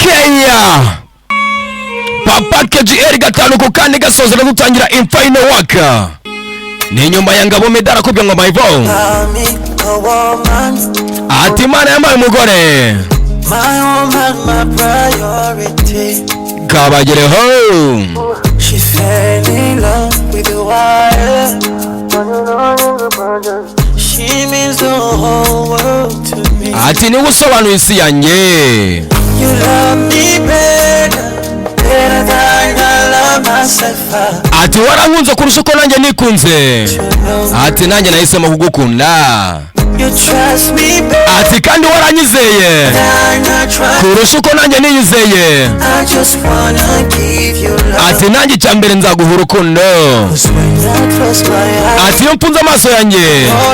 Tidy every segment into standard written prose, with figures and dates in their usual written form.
Okay, Papa KGL gatanu ku kandi gasoza no gutangira Infinite Work. Ni nyuma ya Ngabo Medara akubwira ngo "My vow". Me a woman, Ati Imana yampaye umugore. my woman, my priority. Kabagereho. She fell in love with the wire. She means the whole world to me. Ati niwe usobanuye isi yanjye. You love me better, better than I love myself. I Ati warankunze kurusha uko nanjye nikunze. know Ati nanjye nahisemo kugukunda. you trust me better Ati kandi waranyizeye than I trust. kurusha uko nanjye niyizeye. I just wanna give you love. Ati nanjye icya mbere nzaguha urukundo. 'Cause when I close my eyes, Ati iyo mfunze amaso yanjye, oh,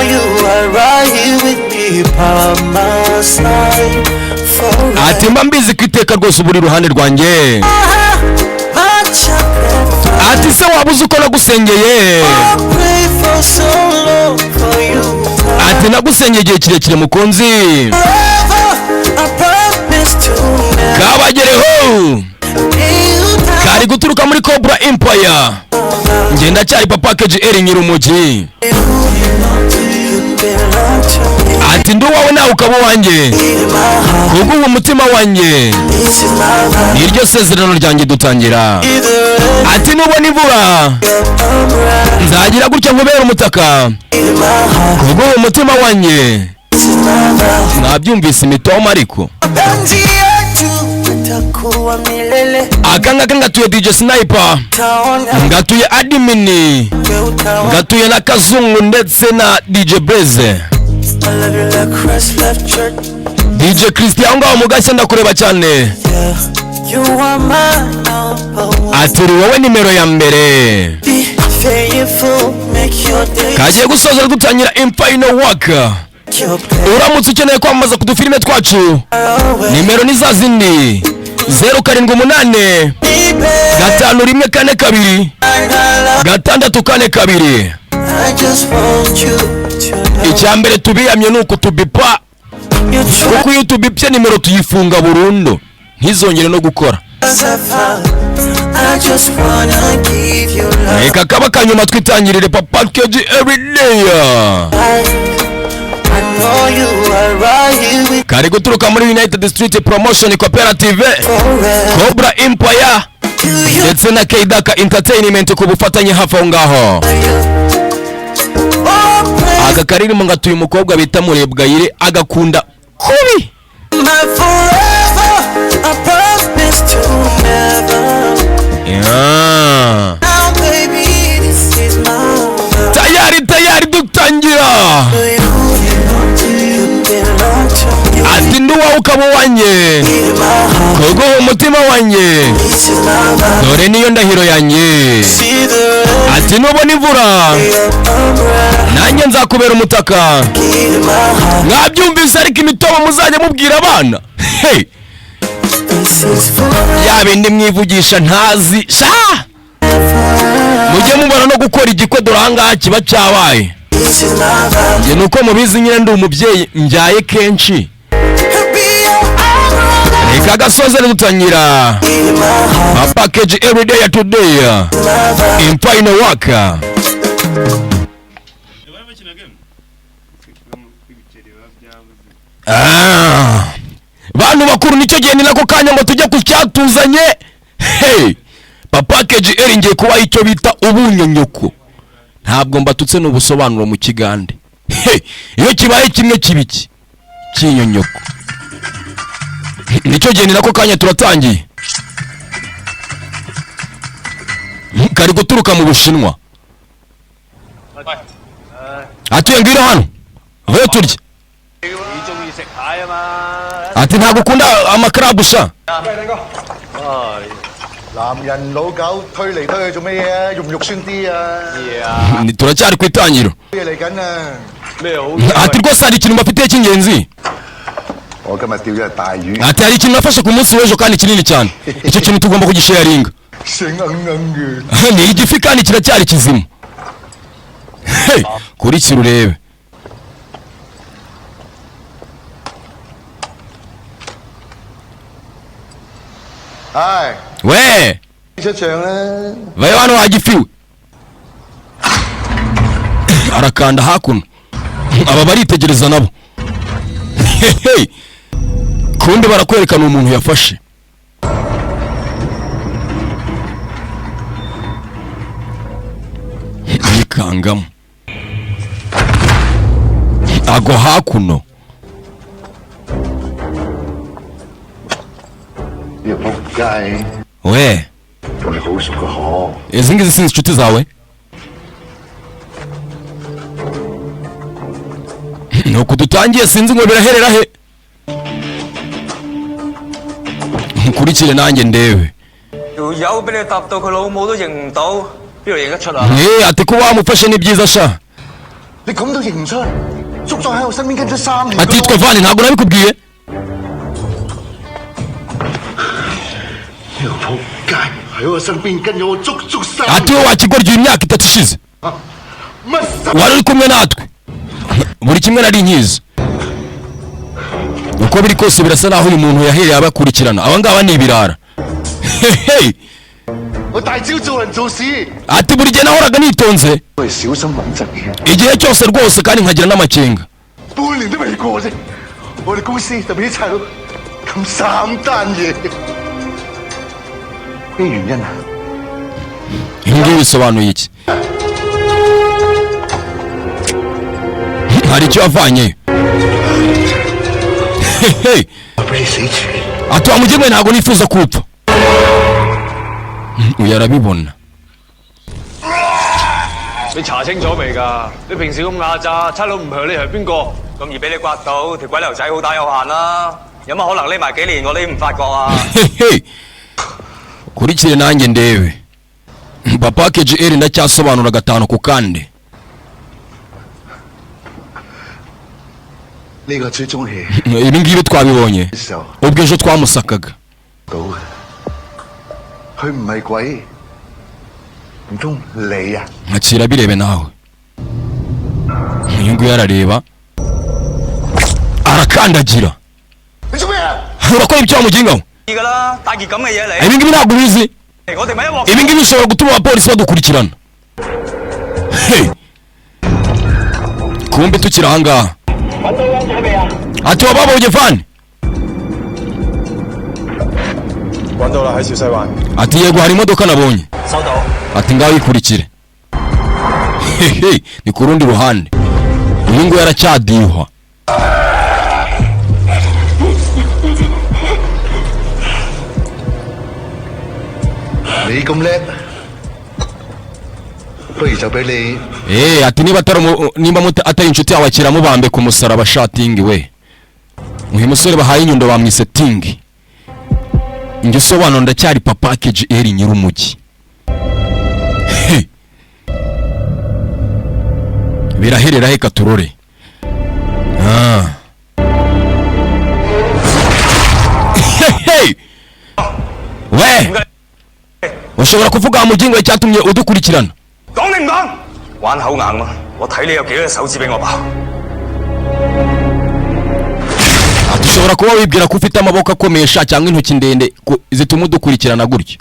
you are right here with me by my side forever. ati mba mbizi ko iteka rwose uba uri iruhande rwanjye. My chocolate. Ati se waba uzi uko nagusengeye? I pray for so long for you. Ati nagusengeye igihe kirekire, mukunzi. Forever, I promise to never Kabagereho. lay you down. Kari guturuka muri Cobra Empire. Ngenda cyari Papa KGL nyir'umujyi. You belong to me. Ati ndi uwawe nawe ukaba uwanjye. In my heart, Kubw'uwo mutima wanjye, this is my life. niryo sezerano ryanjye dutangira. Either Ati nubona imvura, umbrella nzagira gutya nkubera umutaka. in my heart, Kubw'uwo mutima wanjye. this is my life. Mwabyumvise imitoma ariko. Mapenzi yetu itakuwa milele. Aka ngaka ngatuye DJ Sniper, Taona ngatuye admin, utaona. ngatuye na Kazungu ndetse na DJ Blaze. I love you like Christ left church. DJ Christian aho ngaho mu gashya ndakureba cyane. Yeah, you are my number one. Ati uri wowe nimero ya mbere. Be faithful, make your day Kagiye gusoza dutangira Infinite Work. your best. Uramutse ukeneye kwamamaza ku dufilime twacu, Always nimero ni za zindi: 078 be better. 5142 I love. 642. I just want you to know Icya mbere tubiyamye ni ukutubipa, you trust kuko iyo tubipye nimero tuyifunga burundu ntizongere no gukora. I found. I just wanna give you love. Reka kaba kanyuma twitangirire Papa KG everyday. I know you are right here with Kari guturuka muri United Street Promotion Cooperative, forever. Cobra Empire Do you? ndetse na Keidaka Entertainment ku bufatanye hafi aho ngaho. Oh, pray Aka karirimbo ngatuye umukobwa bita Murebwayire, agakunda kubi. my forever. I promise to never. Now, baby, this is my love. Tayari tayari dutangira. Do you? You belong to me. Ati ndi uwawe ukaba uwanjye. In my heart, Kuguha umutima wanjye, this is my life. dore niyo ndahiro yanjye. See the Ati nubona imvura, umbrella nanjye nzakubera umutaka. in my heart. Mwabyumvise ariko imitobo muzajya mubwira abana, hey! This is forever. Ya bindi mwivugisha ntazi sha, mujye mubona no gukora igikwe, dore ahangaha kiba cyabaye. This is my life. Njye nuko mubizi nyine ndi umubyeyi mbyaye kenshi. Be your umbrella Reka gasoze dutangira in my heart. A package every day today. My life. In final work. Bari bakina game. Ibiceri biba byabuze. Ah. Bantu bakuru, nicyo gihe, ni nako kanya ngo tujye ku cyatuzanye. Hey, Papa KGL ngiye kubaha icyo bita ubunyonyoko. Ntabwo mbatutse, ni ubusobanuro mu kigande. Hey, iyo kibaye kimwe kibiki kinyonyoko. Nicyo gihe, ni nako kanya, turatangiye. Kari guturuka mu Bushinwa. Atuye ngwino hano vayo turye. 你中意食蟹啊嘛？ Ati ntabwo ukunda amakarabu sha? 啊，男人老狗推嚟推去做咩嘢啊？肉唔肉酸啲啊？嘢啊， Ni turacyari ku itangiro. 咩嚟緊啊？咩好？ Ati rwose hari ikintu mbafitiye cy'ingenzi. 我今日釣咗隻大魚， Ati hari ikintu nafashe ku munsi w'ejo kandi kinini cyane, icyo kintu tugomba kugisharinga. 醒硬硬嘅。 Ni igifi kandi kiracyari kizima. Hey, kurikira urebe. 唉， We 出場啦！ vayo hano wagifiwe. Arakanda hakuno, aba baritegereza nabo. Hehe, kumbe barakwerekana umuntu yafashe. Yikangamo agwa hakuno. 呢個仆街， We, 同你好熟嘅可？ izi ngizi si inshuti zawe? Nuko dutangiye, sinzi ngo biraherera he. Nkurikire nanjye ndebe. 條友俾你揼到佢老母都認唔到，邊度認得出啊？ Eh, ati kuba wamufashe ni byiza sha. 你咁都認唔出？足足喺我身邊跟咗3年。 Ati yitwa Vani, ntabwo nabikubwiye. 呢個仆街喺我身邊跟咗我足足三 Ati 年。 wowe wakigoryi, imyaka 3 ishize 乜十 wari uri kumwe natwe, buri kimwe nari nkizi. Uko biri kose birasa naho uyu muntu yahereye abakurikirana. Aba ngaba ni ibirara. Hehe. 我大招做人做事， Ati buri gihe nahoraga nitonze, 我係小心穩陣嘅。 igihe cyose rwose, kandi nkagira n'amakenga. 半年都未過啫，我哋公司就俾啲差佬冚3單嘢，咩原因啊？ Ibi ngibi bisobanuye iki? Hari icyo yavanyeyo. Hehe. 我俾你死住！ Ati wa mugemwe, ntabwo nifuza kupfa. Uyu arabibona. 你查清楚未㗎？你平時咁壓榨，差佬唔向你係邊個？咁易俾你刮到，條鬼流仔好打有限啦。有乜可能匿埋幾年我都唔發覺啊？ Hehe. Kurikire nanjye ndebe. Papa KGL ndacyasobanura gatanu ku kandi. 呢個追蹤器 Ibi ngibi twabibonye 嘅時候 ubwo ejo twamusakaga. 到，佢唔係鬼，唔通你啊？ Nkakira birebe nawe. Uyu nguyu arareba, arakandagira. 你做咩啊？ Urakora ibyo wa muginga we? 㗎啦，帶件咁嘅嘢嚟， Ibi ngibi ntabwo ubizi. 我哋咪一鑊。 Ibi ngibi bishobora gutuma abapolisi badukurikirana. Hey! Kumbe tukiri ahangaha, ati wababonye Vani? 揾到啦，喺小西灣。 Ati yego, hari imodoka nabonye. 收到。 Ati ngaho yikurikire. Hehe, ni ku rundi ruhande, uyu nguyu aracyadihwa. 你咁叻，不如就俾你 Eh, ati niba atari nimba atari inshuti yawe, akira mubambe ku musaraba shatingi we. Uyu musore bahaye inyundo bamwise Tingi. Njye usobanura ndacyari Papa KGL nyir'umujyi. He. Biraherera he katurore? Ah. Hey! We! Ushobora kuvuga mugingo icyatumye udukurikirana? 講你唔講？玩口硬嘛！我睇你有幾多隻手指俾我爆。 Ati ushobora kuba wibwira ko ufite amaboko akomeye sha, cyangwa intoki ndende zituma udukurikirana gutyo.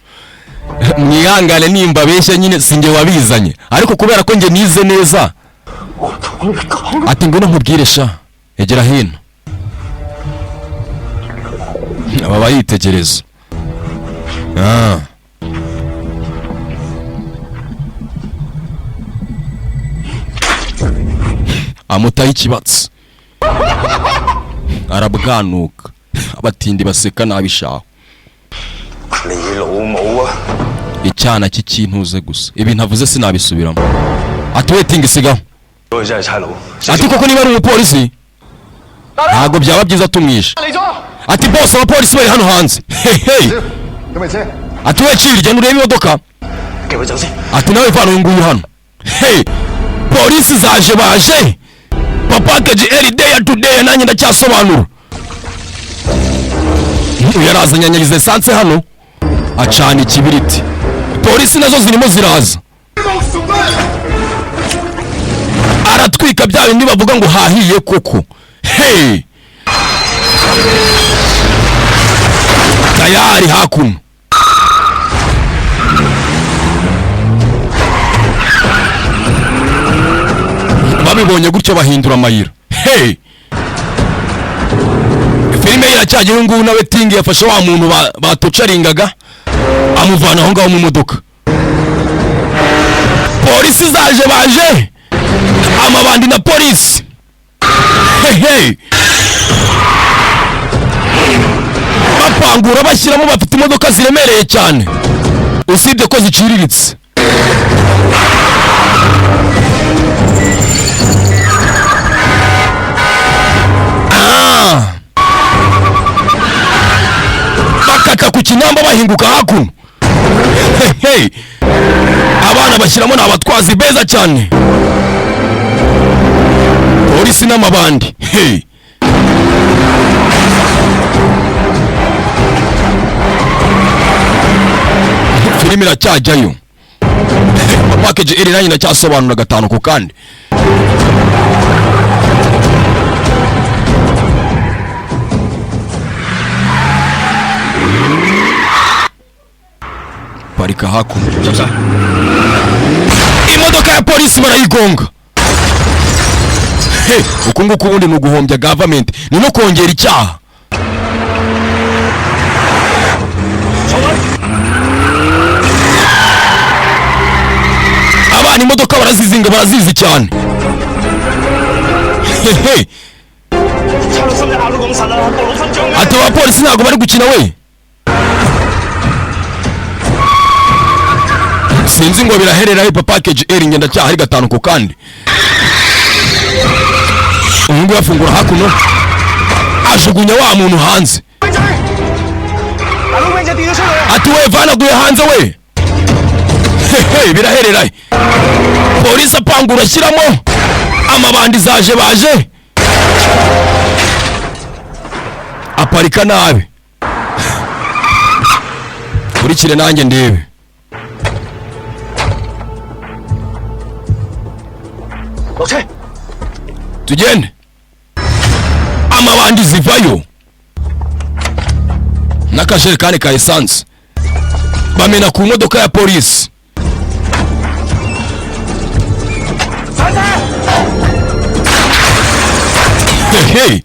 Mwihangane nimba abeshya nyine sinjye wabizanye, ariko kubera ko njye nize neza. Ati ngwino nkubwire sha, egera hino. Aba baritegereza. Ah. Amutaho ikibatsi arabwanuka, abatindi baseka nabi shaho. 你老母啊！ Icyana cy'ikintuze gusa, ibintu avuze sinabisubiramo. Ati we Tingi, sigaho. 佢真係差佬。 Ati koko niba ari umupolisi ntabwo byaba byiza tumwishe. Ati bose abapolisi bari hano hanze. Hehe. 咁咪車？ Ati we ciri, genda urebe imodoka. 叫佢走先。 Ati nawe vana uyu nguyu hano. Hey, polisi zaje, baje. Papa KGL day to day, nanjye ndacyasobanura. Uyu yaraza anyanyagiza esanse hano, acana ikibiriti. Polisi nazo zirimo ziraza, aratwika bya bindi bavuga ngo hahiye koko. Hey, tayari hakuno. Babibonye gutyo bahindura amayira. Hey, filime iracyajya. Uyu nguyu nawe Tingi yafashe wa muntu batocaringaga, amuvana aho ngaho mu modoka. Polisi zaje, baje amabandi na polisi. Hey, hey. Bapangura bashyiramo, bafite imodoka ziremereye cyane, usibye ko ziciriritse. Ah! Bakata ku kinamba, bahinguka hakuno. Hey, hey. Abana bashyiramo ni abatwazi beza cyane, polisi n'amabandi. Hey. Filime iracyajyayo. Package iri nanjye ndacyasobanura gatanu ku kandi. Parika hakuno, imodoka ya polisi barayigonga. He, uku nguku ubundi ni uguhombya government, ni no kongera icyaha. Abana imodoka barazizinga, barazizi cyane. Hehe. Ati abapolisi ntabwo bari gukina we. Sinzi ngo biraherera he. Package eri ngenda cyahari gatanu ku kandi. Uyu nguyu afungura hakuno, ajugunya wa muntu hanze. Ati we, vanaguye hanze we. Hehe, biraherera he? Polisi apangura ashyiramo amabandi, zaje baje aparika nabi. Kurikire nanjye ndebe. 落車。 Tugende. Amabandi zivayo n'akajerekani ka esanse, bamena ku modoka ya polisi. 上車。 Hehe,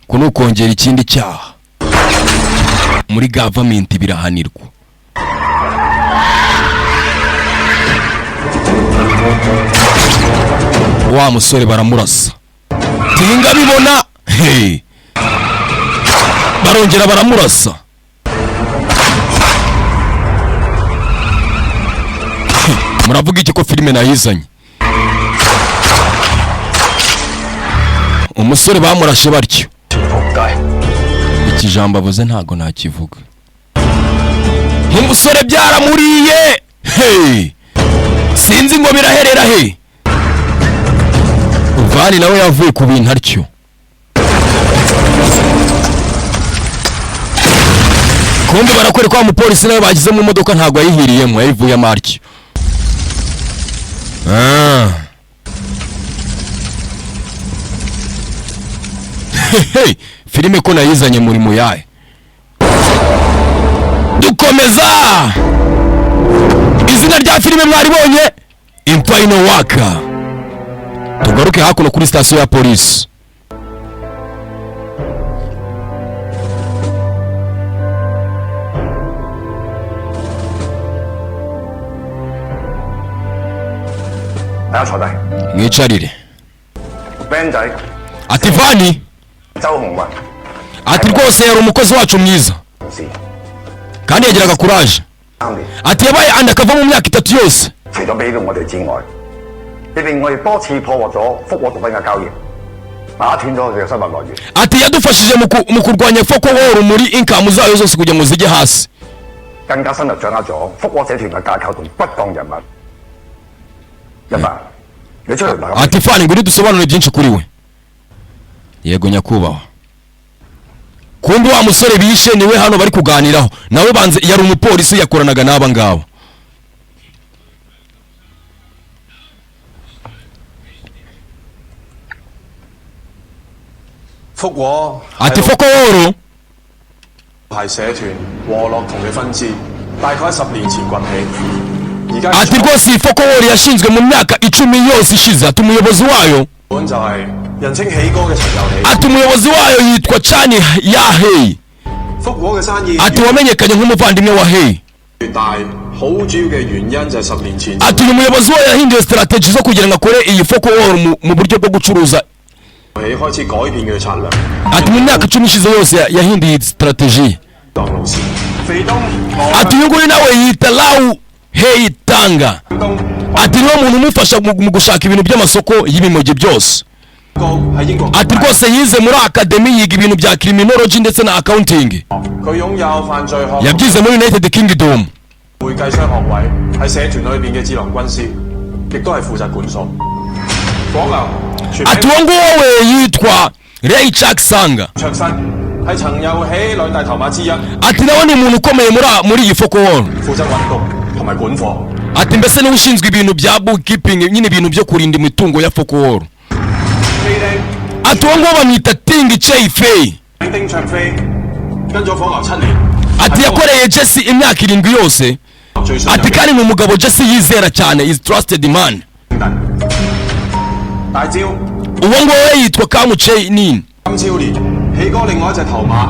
ku ni ukongera ikindi cyaha muri government, birahanirwa. Wa musore baramurasa, tinga bibona. Hey, barongera baramurasa. Muravuga iki ko filime nayizanye? Umusore bamurashe batyo. Iki jambo avuze ntago nakivuga. Umusore byaramuriye. Hey, sinzi ngo biraherera he. Vani nawe yavuye ku bintu atyo. Kumbe barakwereka wa mupolisi nawe bagize mu modoka, ntabwo yayihiriyemo, yayivuyemo atyo. Ah. Hey, filime ko nayizanye muri muyaye. Dukomeza. Izina rya filime mwaribonye, Inferno Worker. Tugaruke hakuno kuri sitasiyo ya polisi. 大家坐低。 Mwicarire. Ben 仔， Ati Vani, 周鴻雲 ati rwose yari umukozi wacu mwiza 同事 kandi yagiraga courage. 3年， Ati yabaye undercover mu myaka 3 yose. 除咗俾到我哋之外，你令我哋多次破獲咗福和毒品嘅交易，打斷咗佢哋嘅收入來源。 Ati yadufashije mu kurwanya Foko Wall muri income zayo zose kugira ngo zijye hasi. 更加深入掌握咗福和社團嘅架構同骨幹人物。一凡，你出嚟唔係咁 Ati Fani, ngwino dusobanure byinshi kuri we. Yego nyakubahwa. Kumbe wa musore bishe niwe hano bari kuganiraho nawe. Banze yari umupolisi, yakoranaga n'aba ngaba. 福和 Ati Foko Wall 係社團和樂同嘅分支，大概喺10年前崛起。而家 Ati rwose iyi Foko Wall yashinzwe mu myaka 10 yose ishize. Ati umuyobozi wayo, 本就係人稱喜哥嘅陳又喜。 Ati umuyobozi wayo yitwa Chani Yahei. 福和嘅生意 Ati wamenyekanye nk'umuvandimwe wa Hei. 越大，好主要嘅原因就係10年前 Ati uyu muyobozi wayo yahinduye strategy zo kugira ngo akore iyi Foko Wall mu buryo bwo gucuruza. 起開始改變佢嘅策略。 Ati mu myaka 10 ishize yose yahinduye iyi strategy. 當老師，肥東 Ati uyu nguyu nawe yita Lau Hei Tanga. 東 Ati niwe muntu umufasha mu gushaka ibintu by'amasoko y'ibimogi byose. 高喺英國。 Ati rwose yize muri academy, yiga ibintu bya criminology ndetse na accounting. 佢擁有犯罪學 Yabyize muri United Kingdom. 會計商學位，係社團裏邊嘅智囊軍師，亦都係負責管數。火牛全 Ati 名 uwo nguwo we yitwa Ray Chuck Sanga. 卓新，係陳又喜兩大頭馬之一， Ati nawe ni umuntu ukomeye muri iyi Foko Wall. 負責運毒同埋管貨。 Ati mbese niwe ushinzwe ibintu bya bookkeeping nyine, ibintu byo kurinda imitungo ya Foko Wall. 飛丁 Ati uwo nguwo bamwita Ting Chei Fei. 丁卓飛跟咗火牛7年， Ati yakoreye Jesse imyaka 7 yose. 最信任 Ati kandi ni umugabo Jesse yizera cyane, is trusted man. 大招 Uwo nguwo we yitwa Kamu Chei Nin. 金超年，喜哥另外一隻頭馬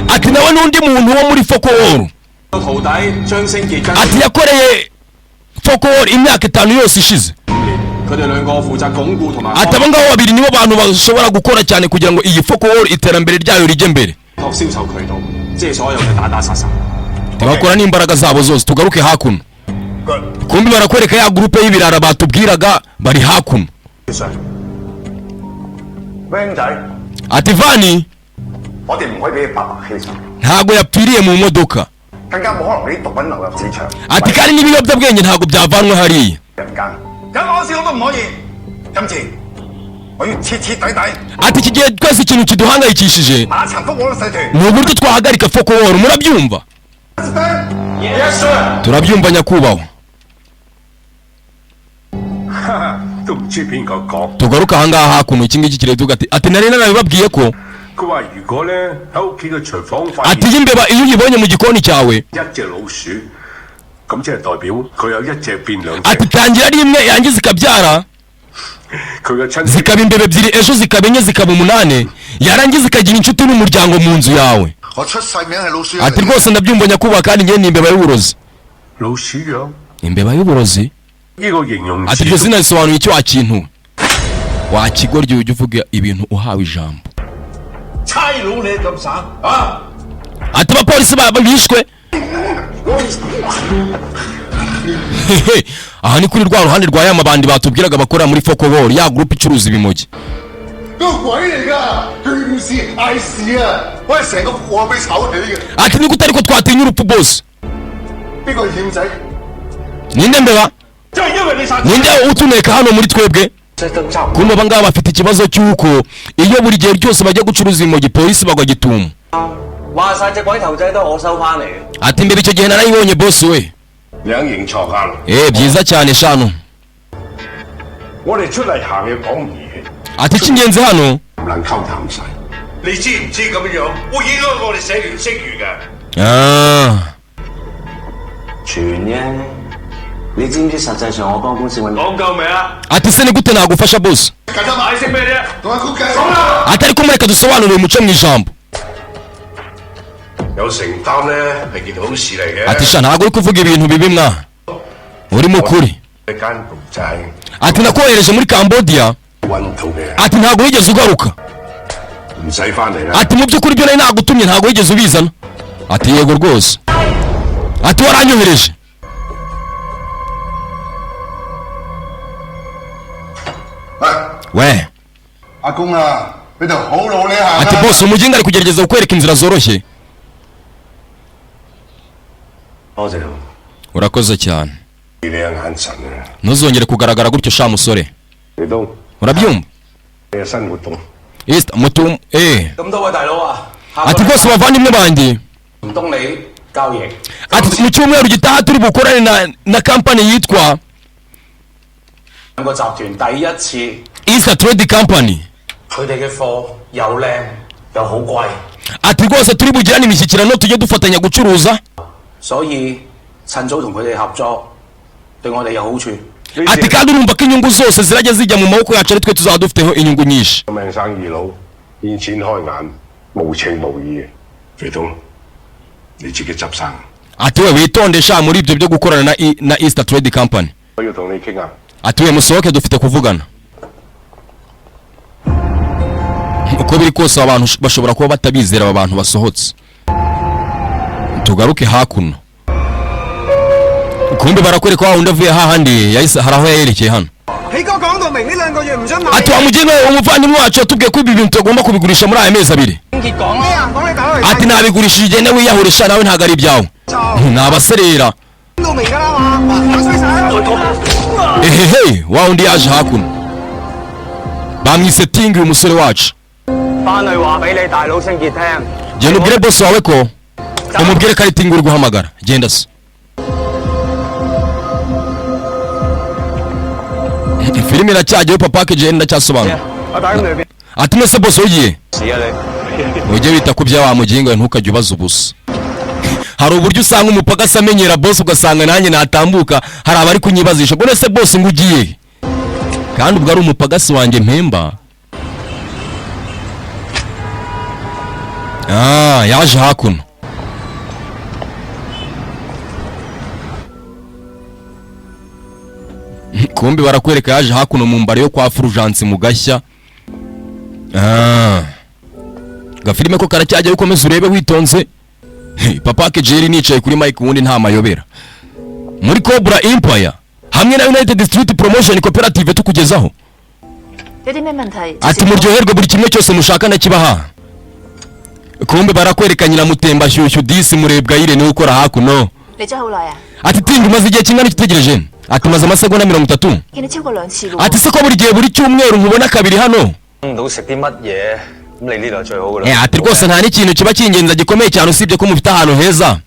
Ati nawe n'undi muntu wo muri Foko Wall. 個徒弟張星傑跟 Ati yakoreye Foko Wall imyaka 5 yose ishize. 5年，佢哋兩個負責鞏固同埋 Ati abo ngabo babiri nibo bantu bashobora gukora cyane kugira ngo iyi Foko Wall iterambere ryayo rijye mbere. 拓銷售渠道，即係所有嘅打打殺殺。 Bakora n'imbaraga zabo zose. Tugaruke hakuno, kumbi barakwereka ya groupe y'ibirara batubwiraga bari hakuno. Sir， ，van 仔， Ati Vani 我哋唔可以俾佢白白犧牲， ntago yapfiriye mu modoka. 更加冇可能俾啲毒品流入市場。 Ati kandi n'ibiyobyabwenge ntago byavanwe hariya. 人間，有我事我都唔可以。今次我要徹徹底底 Ati iki gihe twese ikintu kiduhangayikishije 打殘福和社團。 ni uburyo twahagarika Foko Wall, murabyumva? Yes sir。 Turabyumva nyakubahwa. 都唔知邊個講。 Tugaruke ahangaha hakuno, iki ngiki kireduga ati nari narabibabwiye ko 佢話如果咧喺屋企嘅廚房發 ati 現 iyo imbeba iyo uyibonye mu gikoni cyawe, 一隻老鼠，咁即係代表佢有一隻變兩隻。 ati tangira ari imwe yangiza ikabyara 佢嘅親戚 zikaba imbeba ebyiri, ejo zikaba enye, zikaba umunani, yarangiza ikagira inshuti n'umuryango mu nzu yawe. 我出世名係老鼠。 Ati rwose ndabyumva nyakubahwa, kandi njye ni imbeba y'uburozi. 老鼠樣 Imbeba y'uburozi. 呢個形容 Ati iryo 詞 zina risobanuye icyo? Wakintu wakigoryi, ujya uvuga ibintu uhawe ijambo. 差佬你咁省啊！ Ati abapolisi bishwe. Hehe, aha ni kuri rwa ruhande rwa ya mabandi batubwiraga bakorera muri Foko Wall, ya group icuruza ibimogi. 個鬼嚟㗎，佢唔是礙事啊！我係成個貨俾炒起嘅， Ati ni gute ariko twatinya urupfu bose? 邊個係欠仔？ Ninde mbeba? 就係因為你殺 Ninde utuneka hano muri twebwe? Kumbe aba ngaba bafite ikibazo cy'uko iyo buri gihe ryose bajya gucuruza ibimogi, polisi bagwa gitumo. 話晒隻鬼頭仔都係我收翻嚟嘅。 Ati mbere icyo gihe narayibonye boss we. 你肯認錯啱。 Eh, byiza cyane shano. 我哋出嚟行要講義氣， Ati icy'ingenzi hano, 唔能溝淡晒。你知唔知咁樣會影響我哋社團聲譽嘅？ ah, 傳啫，你知唔知實際上我幫公司揾？講夠未啊？ Ati se ni gute nagufasha boss? 解解釋咩啫？同阿谷解釋啦！ Ati ariko mureka dusobanurire umuco mu ijambo. 有承擔咧係件好事嚟嘅。 Ati sha ntabwo uri kuvuga ibintu bibi mwa, urimo ukuri. 間局仔 Ati nakohereje muri Cambodia. 揾到嘅， Ati ntabwo wigeze ugaruka. 唔使翻嚟啦。 Ati mu by'ukuri ibyo nari nagutumye ntabwo wigeze ubizana. Ati yego rwose, ati waranyohereje. 喂， We. 阿公啊，你條好路你行 Ati 啊！ boss, umuginga ari kugerageza kukwereka inzira zoroshye. 多謝。 Urakoze cyane. 你嘅眼神啊， Ntuzongere kugaragara gutyo sha musore. 你都 Urabyumva? 你嘅新活動。 East mutum eh. 咁多位大佬啊， Ati rwose bavandimwe banjye, 唔東你交易。 ati mu cyumweru gitaha turi bukorane na kampani yitwa 兩個集團第一次， East Trade Company. 佢哋嘅貨又靚又好貴， Ati rwose turi bugirane imishyikirano, tujye dufatanya gucuruza. 所以趁早同佢哋合作，對我哋有好處。 Ati kandi urumva ko inyungu zose zirajya zijya mu maboko yacu, ari twe tuzaba dufiteho inyungu nyinshi. 命生意佬，見錢開眼，無情無義。肥東，你自己執生。 Ati we witonde sha muri ibyo byo gukorana na Easter Trade Company. 我要同你傾下。 Ati we musohoke, dufite kuvugana. Uko biri kose aba bantu bashobora kuba batabizera. Aba bantu basohotse, tugaruke hakuno. Kumbe barakwereka wa wundi avuye hahandi yahise hari aho yayerekeye hano. 喜哥講到明呢2個月唔准買。 Ati wa mugenga we, umuvandimwe wacu yatubwiye ko ibi bintu tugomba kubigurisha muri aya mezi 2. 結講咩啊？講你大佬嚟。 Ati nabigurishije, ugende wiyahure sha, nawe ntabwo ari ibyawe, ni abaserera. 到明㗎啦嘛，我衰晒。 Ehehe, wa wundi yaje hakuno, bamwise Tingi, uyu musore wacu. 翻去話俾你大佬清潔聽。 Genda ubwire boss wawe ko umubwire ko ari Tingi uri guhamagara, genda se. Filime iracyajyayo, papa kejeni ndacyasobanura. 我打咁裏邊。 Ati nese boss ugiye 屎啊你！ ujye wita ku bya wa mugingo we, ntukajye ubaza ubusa. Hari uburyo usanga umupagasi amenyera boss, ugasanga nanjye natambuka hari abari kunyibazisha ngo nese boss ngo ugiye he? Kandi ubwo ari umupagasi wanjye mpemba. Ah, yaje hakuno. Kumbi barakwereka yaje hakuno mu mbare yo kwa Fulgence mu gashya. Ah, gafilime ko karacyajya, ukomeza urebe witonze. Hey, papa Kejeri nicaye kuri mic, ubundi nta mayobera muri Cobra Empire hamwe na United Street Promotion Cooperative tukugezaho. 有啲咩問題？ Ati muryoherwe, buri kimwe cyose mushaka ndakibaha. Kumbe barakwereka nyina mutemba shyushyu disi murebwa yire niwe ukora hakuno. 你咗好耐啊？ Ati tinga umaze igihe kingana iki utegereje? Ati maze amasegonda 30. 見你超過兩次喎。 Ati se ko buri gihe buri cyumweru nkubona kabiri hano? 唔到食啲乜嘢，咁你呢度係最好噶啦。 Eh, ati rwose nta n'ikintu kiba cy'ingenzi gikomeye cyane usibye ko mufite ahantu heza.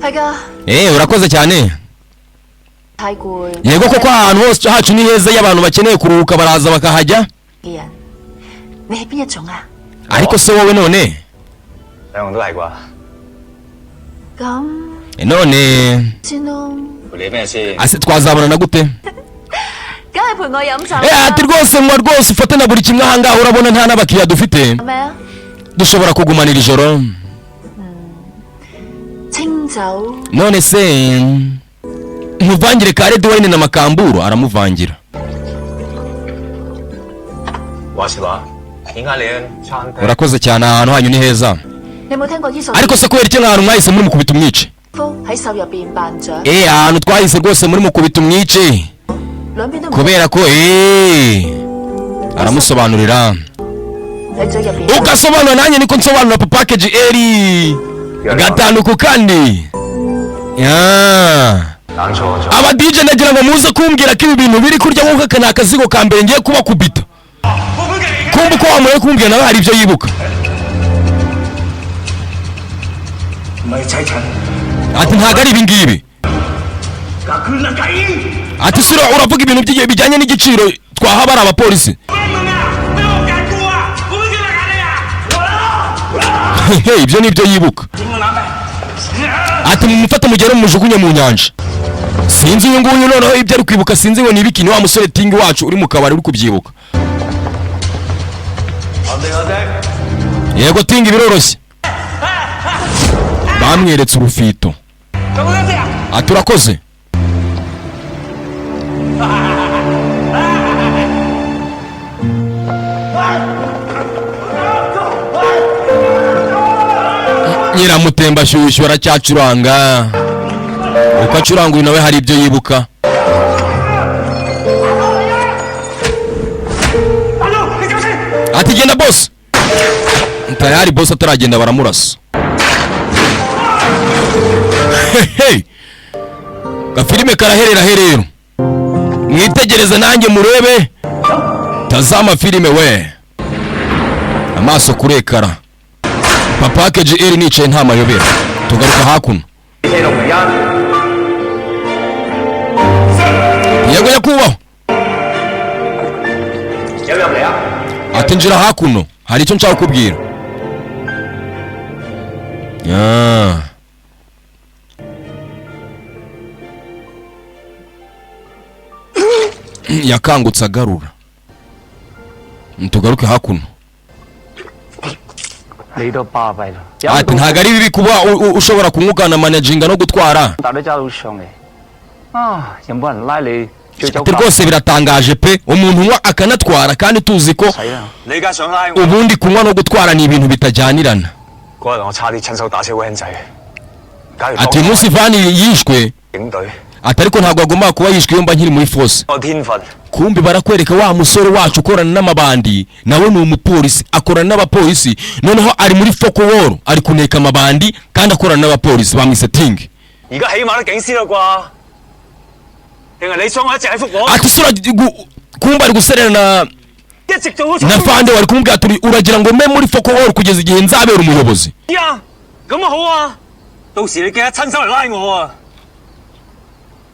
係㗎， Eh, urakoze cyane. 太攰。 Yego koko ahantu hose hacu ni heza, iyo abantu bakeneye kuruhuka baraza bakahajya. 嘅人，你係邊一種啊？ Ariko se wowe none 兩樣都係啩？ 咁 None 先咯，你咩先？ ase twazabonana gute? 梗係陪我飲酒 Eh, 啦。 ati rwose mwa rwose ufate na buri kimwe ahangaha, urabona nta n'abakiriya dufite. 咩啊？ Dushobora kugumanira ijoro. 清酒 None se nkuvangire ka red wine na makamburo? Aramuvangira. 話時話，點解你間餐廳 Urakoze cyane, ahantu hanyu ni heza. 你有冇聽過伊索 Ariko se kubera iki ahantu mwahise muri mukubita umwice? 夫喺獸入邊扮雀， Eh, ahantu twahise rwose muri mukubita umwice 兩邊都唔 kubera ko eh aramusobanurira. 喺嘴入邊。 Ugasobanura nanjye niko nsobanura, papa KGL gatanu ku kandi. Ya. 揀錯咗？ Aba DJ ndagira ngo muze kumbwira ko ibi bintu biri kurya, nkuko aka ni akazigo ka mbere ngiye kubakubita. Kumva uko wamuye kumbwira, nawe hari ibyo yibuka. 唔係砌塵， Ati ntabwo ari ibi ngibi. Ati sura uravuga ibintu by'igihe bijyanye n'igiciro twaha bari abapolisi. Hehe, ibyo ni ibyo yibuka. Ati mumufate mugere mumujugunye mu nyanja. Sinzi uyu nguyu noneho ibyo ari kwibuka, sinzi ngo ni ibiki. Ni wa musore Tingi wacu uri mu kabari uri kubyibuka. Yego Tingi, biroroshye, bamweretse urufito. Ati urakoze. Nyiramutembashyushyu aracyacuranga, uko acuranga uyu nawe hari ibyo yibuka. Ati genda boss. Tayari boss ataragenda baramurasa. Hey, gafilime karaherera he rero? Mwitegereze nanjye murebe, tazama filime we, amaso kuri ekara. Papa KGL nicaye nta mayobera. Tugaruka hakuno. Yego nyakubahwa. Ati njira hakuno, hari icyo nshaka kukubwira. Ya. Yakangutse agarura. Tugaruke hakuno. 你都巴閉啦！ Ati ntabwo ari bibi kuba ushobora kunywa ukanamanaginga no gutwara. 但都揸到上嚟啊！有冇人拉你醉酒 Ati rwose biratangaje pe, umuntu unywa akanatwara kandi tuzi ko 使啦？ 你而家想拉我？ ubundi kunywa no gutwara ni ibintu bitajyanirana. 嗰日我差啲親手打死個僆仔。假如 Ati uyu munsi Vani yishwe, 警隊， ati ariko ntabwo agomba kuba yishwe iyo mba nkiri muri force. 我天分 Kumbi barakwereka wa musore wacu ukorana n'amabandi, nawe ni umupolisi, akorana n'abapolisi, noneho ari muri fokoworo, ari kuneka amabandi kandi akorana n'abapolisi, bamwise Tingi. 而家起碼都警司啦啩？定係你想我一直喺福和， Ati sura kumba ari guserera na 一直做到 na fande wari kumubwira ati uragira ngo mbe muri fokoworo kugeza igihe nzabera umuyobozi. 啊？咁啊好啊！到時你記得親手嚟拉我啊！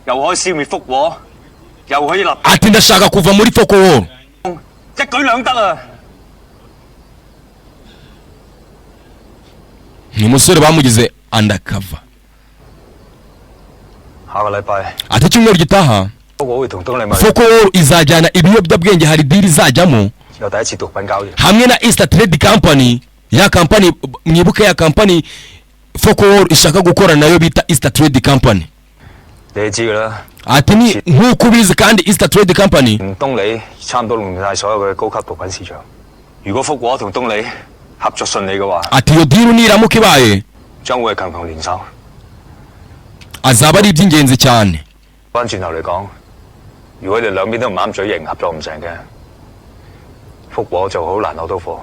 又可以消滅福和，又可以立， Ati ndashaka kuva muri fokoworo. 一舉兩得啊！ Ni umusore bamugize undercover. 下個禮拜 Ati icyumweru gitaha 福和會同東麗物 fokoworo izajyana ibiyobyabwenge, hari deal izajyamo 有第一次毒品交易。 hamwe na East Trade Company, ya company mwibuke, ya company fokoworo ishaka gukora nayo bita East Trade Company. 你知㗎啦， Ati ni nk'uko ubizi kandi East Trade Company 東里差唔多壟斷晒所有嘅高級毒品市場。如果福和同東里合作順利嘅話， ati iyo deal niramuka ibaye 將會係強強聯手。 azaba ari iby'ingenzi cyane. 翻轉頭嚟講，如果你兩邊都唔啱嘴型，合作唔成嘅，福和就好難攞到貨。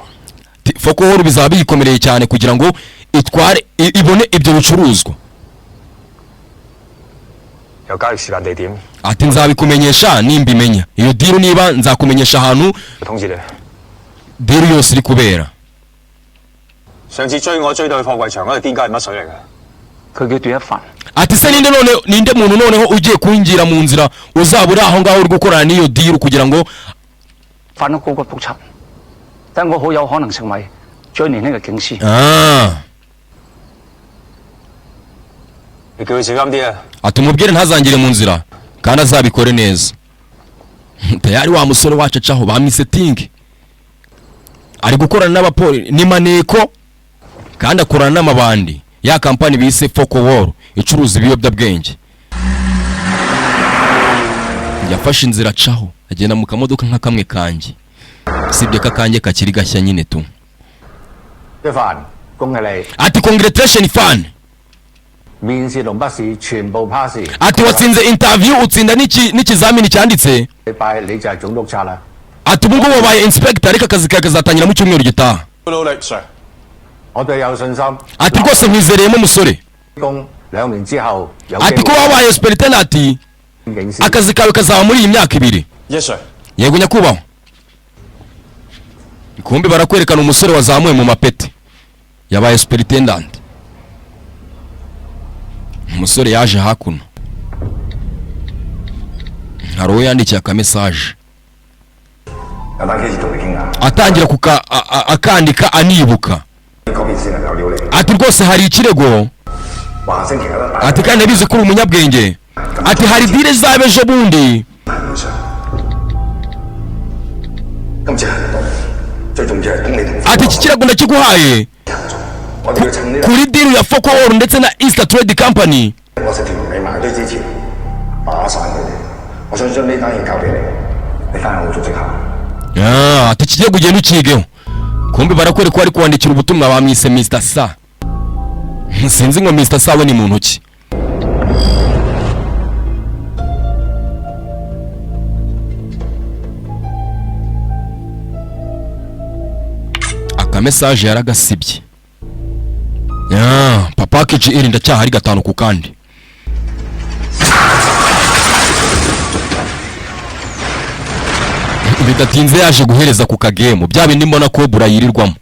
Fokoworo bizaba biyikomereye cyane kugira ngo itware ibone ibyo bicuruzwa. 有交易時間地點， Ati nzabikumenyesha nimbimenya iyo deal, niba nzakumenyesha ahantu 通知你。 deal yose iri kubera. 上次追我追到去貨櫃場嗰度，癲雞係乜水嚟㗎？ 佢叫段一凡， Ati se ninde none, ninde muntu noneho ugiye kungira mu nzira uzaba uri aho ngaho uri gukorana n'iyo deal kugira ngo 犯咗高級督察，但我好有可能成為最年輕嘅警司。 Ah. 你叫佢小心啲啊！ Ati umubwire ntazangire mu nzira kandi azabikore neza. Tayari wa musore wacu acaho, bamwise Tingi, ari gukorana n'abapolisi, ni maneko kandi akorana n'amabandi ya kampani bise Fokoworo icuruza ibiyobyabwenge. Yafashe inzira acaho, agenda mu kamodoka nka kamwe kanjye, usibye ko akanjye kakiri gashya nyine tu. 一凡，恭喜你， Ati congratulation fan. 面試同筆試全部 pass。 Ati watsinze interview, utsinda n'ikizamini cyanditse. 禮拜你就係總督察啦。 Ati ubu ngubu wabaye inspector, ariko akazi kawe kazatangira mu cyumweru gitaha. 努力，Sir。 我對你有信心。 Ati rwose nkwizereyemo umusore. 工2年之後有 Ati ko wabaye superintendent, 警司。 akazi kawe kazaba muri iyi myaka 2. Yes sir。 Yego nyakubahwa. Kumbe barakwerekana umusore wazamuwe mu mapeti, yabaye superintendent. Umusore yaje hakuno, hari uwo yandikiye akamesaje. 有單 case 同你傾下， Atangira kuka akandika anibuka. 嗰邊先能有料你。 Ati rwose hari ikirego. 話星期一啦。 Ati kandi ndabizi ko uri umunyabwenge. Ati hari deal izaba ejo bundi. 今次行得到，最重要係東你同。 Ati iki kirego ndakiguhaye 我哋要趁呢 kuri deal ya Fokoworo ndetse na East Trade Company. 我社團未埋堆之前，打散佢哋。我想將呢單嘢交俾你，你翻去好組織下。 Ah, ati iki kirego ugenda ukigeho. Kumbe barakwereka ko ari kwandikira ubutumwa, bamwise Mr. Sa. Sinzi ngo Mr. Sa we ni muntu ki. Akamesaje yaragasibye. Ah, papa KGL ndacyahari gatanu ku kandi. Bidatinze yaje guhereza ku kagemu bya bindi mbona Cobra yirirwamo.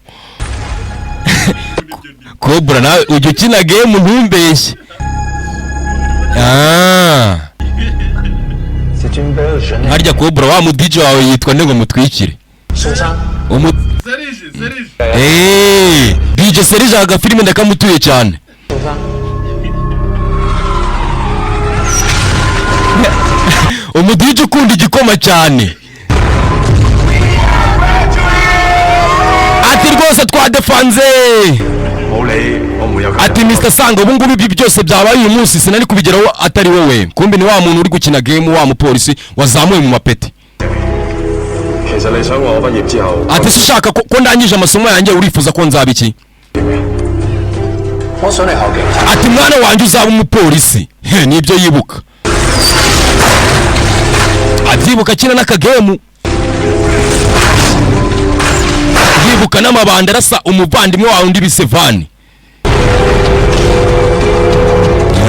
Cobra nawe ujya ukina game ntumbeshye. Ah, harya Cobra wa mu DJ wawe yitwa nde ngo mutwikire? 孫生， Umu Eh, DJ Serge aga filime ndakamutuye cyane. Umu DJ ukunda igikoma cyane. Ati rwose twadefanze. 冇你，我唔會有。 Ati Mr Sanga, ubu ngubu ibyo byose byabaye uyu munsi sinari kubigeraho atari wowe. Kumbe ni wa muntu uri gukina game, wa mupolisi wazamuye mu mapeti. 其實你想我畢業之後， Ati se ushaka ko ndangije amasomo yanjye urifuza ko nzaba iki? 我想你考警察。 Ati mwana wanjye, uzaba umupolisi. He, nibyo yibuka, abyibuka akina n'akagemu, yibuka n'amabanda arasa umuvandimwe wawe undi bisevani.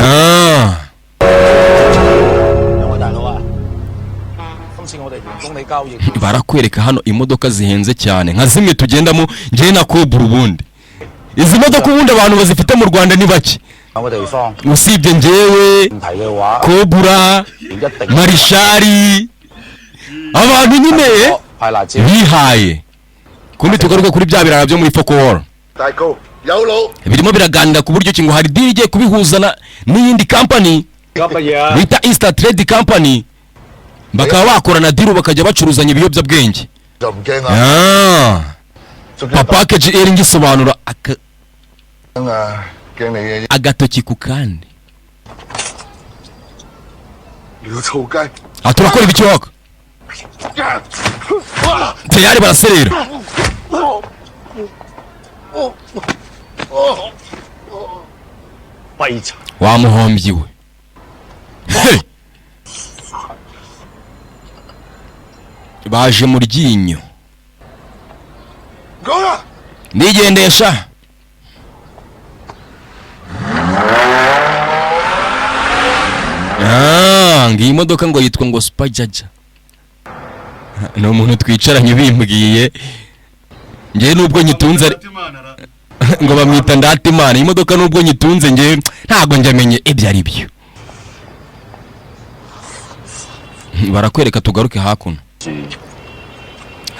Ah. 兩位大佬啊，今次我哋員工你交易， Barakwereka hano imodoka zihenze cyane nka zimwe tugendamo njyewe na Kobura. Ubundi izi modoka, ubundi abantu bazifite mu Rwanda ni bake, 兩個地方 usibye njyewe, 問題嘅話， Kobura, 一定 Marishari, abantu nyine 派辣椒。 bihaye. Kumbi tugaruke kuri bya birara byo muri Fokoworo. 大高有腦， Birimo biraganira ku buryo ki ngo hari deal igiye kubihuza n'iyindi company 噏乜嘢啊？ bita Easter Trade Company, bakaba bakorana deal bakajya bacuruzanya ibiyobyabwenge. 就唔驚啦。 Ah. Papa KGL ngisobanura aka 啊，驚你嘅 agatoki ku kandi. 你個臭雞！ Aha turakora ibiki waka? Tayari baraserera. 廢柴！ Wa muhombyi we. Hey! Baje mu ryinyo. 講啦， Nigendesha. Ah, ngiyi modoka ngo yitwa ngo Super Jaja. Ni umuntu twicaranye bimbwiye, ngewe nubwo nyitunze ngo bamwita Ndatimana. Iyi modoka nubwo nyitunze, ngewe ntabwo njyamenye ibyo ari byo. Barakwereka, tugaruke hakuno.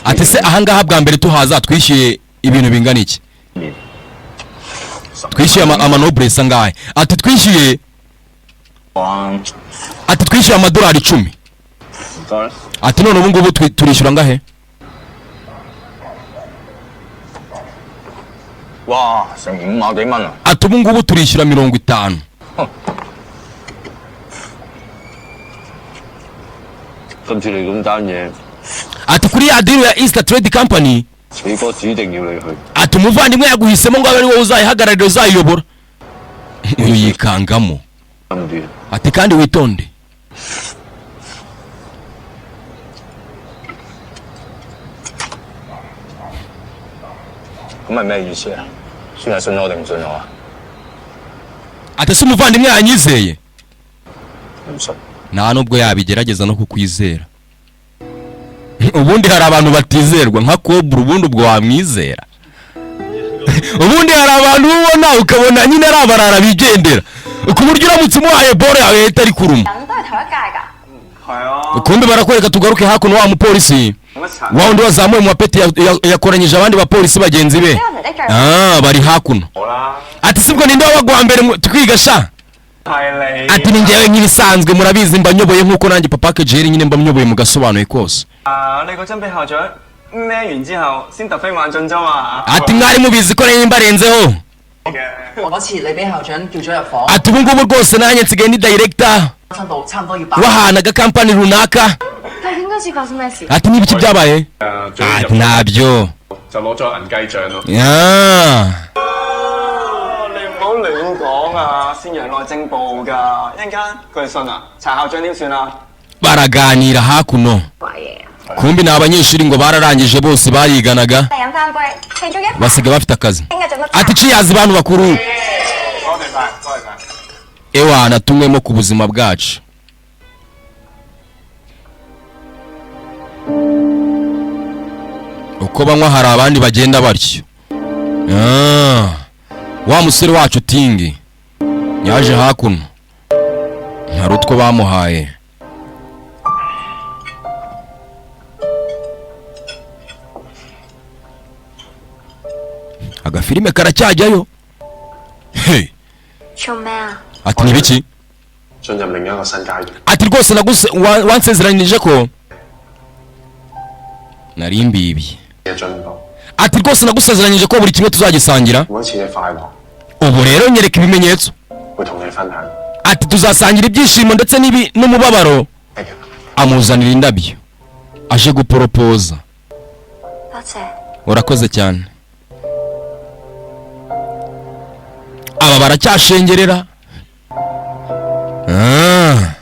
Ati se ahangaha bwa mbere tuhaza twishyuye ibintu bingana iki? Twishyuye amanoburesi angahe? Ati twishyuye, ati twishyuye amadolari 10. Ati none ubu ngubu turishyura angahe? 哇，成五萬幾蚊啊！ Ati ubu ngubu turishyura 50. 今次你咁單嘢， Ati kuri ya deal ya Easter Trade Company, 死哥指定要你去。 ati umuvandimwe yaguhisemo ngo abe ari wowe uzayihagararira, uzayiyobora. Uyu yikangamo. 啱啲。 Ati kandi witonde. 咁係咩意思啊？算係信我定唔信我啊？ Ati se umuvandimwe yanyizeye? 唔信。 Nta nubwo yabigerageza no kukwizera. Ubundi hari abantu batizerwa nka Kobura. Ubundi ubwo wamwizera? Ubundi hari abantu ubona ukabona nyine ari abarara bigendera, ku buryo uramutse umuhaye boro yawe yahita ari kuruma. 人都係同一屆㗎。 係啊。 Kumbe barakwereka, tugaruke hakuno, wa mupolisi wa wundi wazamuye mu mapeti yakoranyije abandi bapolisi bagenzi be. Ah, bari hakuno. 好啦， Ati sibwo ninde wabaga uwa mbere twiga sha? 係你。 Ati ni njyewe nk'ibisanzwe, murabizi mba nyoboye nk'uko nanjye papa KGL nyine mba nyoboye mu gasobanuye kose. 啊！你嗰張俾校長孭完之後，先突飛猛進啫嘛。 Ati mwari mubizi ko nari mbarenzeho. 嗰次你俾校長叫咗入房， Ati ubu ngubu rwose nanjye nsigaye ni director 身度差唔多要爆。 w'ahantu agakampani runaka. 究竟嗰次發生咩事？ Ati n'ibiki byabaye? 誒，最 Ati ntabyo. 就攞咗銀雞獎咯。 Ah. 你唔好亂講啊！先揚內政部㗎，一陣間佢哋信啊，查校長點算啊？ Baraganira hakuno. Kumbi ni abanyeshuri ngo bararangije bose bariganaga, 你飲翻杯，慶祝一 basigaye bafite akazi. 聽日做乜？ Ati cheers bantu bakuru. 多謝晒，多謝晒。 Ewana, tumwemo ku buzima bwacu. Uko banywa hari abandi bagenda batyo. Ah, wa musore wacu Tingi yaje hakuno, hari utwo bamuhaye. Agafilime karacyajyayo. Hey. 做咩啊？ Ati ni ibiki? 進入另一個新階段。 Ati rwose naguse wansezeranyije ko nari mbibi. 嘅進步， Ati rwose nagusezeranyije ko buri kimwe tuzagisangira. 每一次嘅快樂 Ubu rero nyereka ibimenyetso. 會同你分享。 Ati tuzasangira ibyishimo ndetse n'ibi n'umubabaro. Amuzanira indabyo aje guporopoza. 多謝。 Urakoze cyane. Aba baracyashengerera. Ah.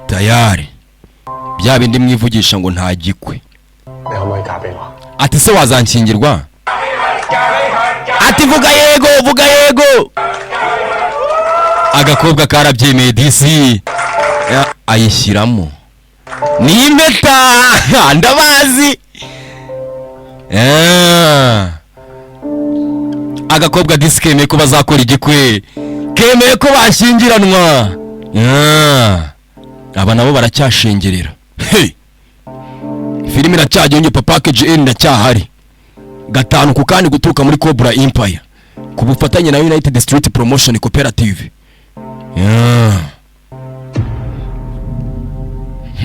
Tayari bya bindi mwivugisha ngo nta gikwe. 你可唔可以嫁俾我？ Ati se wazanshyingirwa? Ati vuga yego, vuga yego. Agakobwa karabyemeye disi. Ayishyiramo ni impeta. Ndabazi. Agakobwa disi kemeye ko bazakora igikwe, kemeye ko bashyingiranwa. Aba nabo baracyashengerera. Hey! Filime iracyagenda, Papa KGN ndacyahari gatanu ku kandi guturuka muri Cobra Empire ku bufatanye na United Street Promotion Cooperative. Yeah.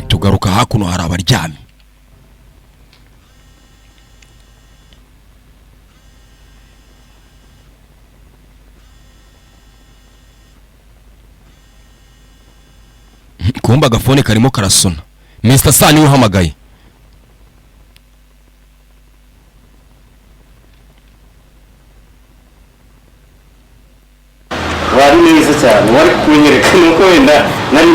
Tugaruka hakuno hari abaryamye. Kumba agafone karimo karasona. Mr. Sani uhamagaye. Wari neza cyane, wari kunyereka nuko wenda nari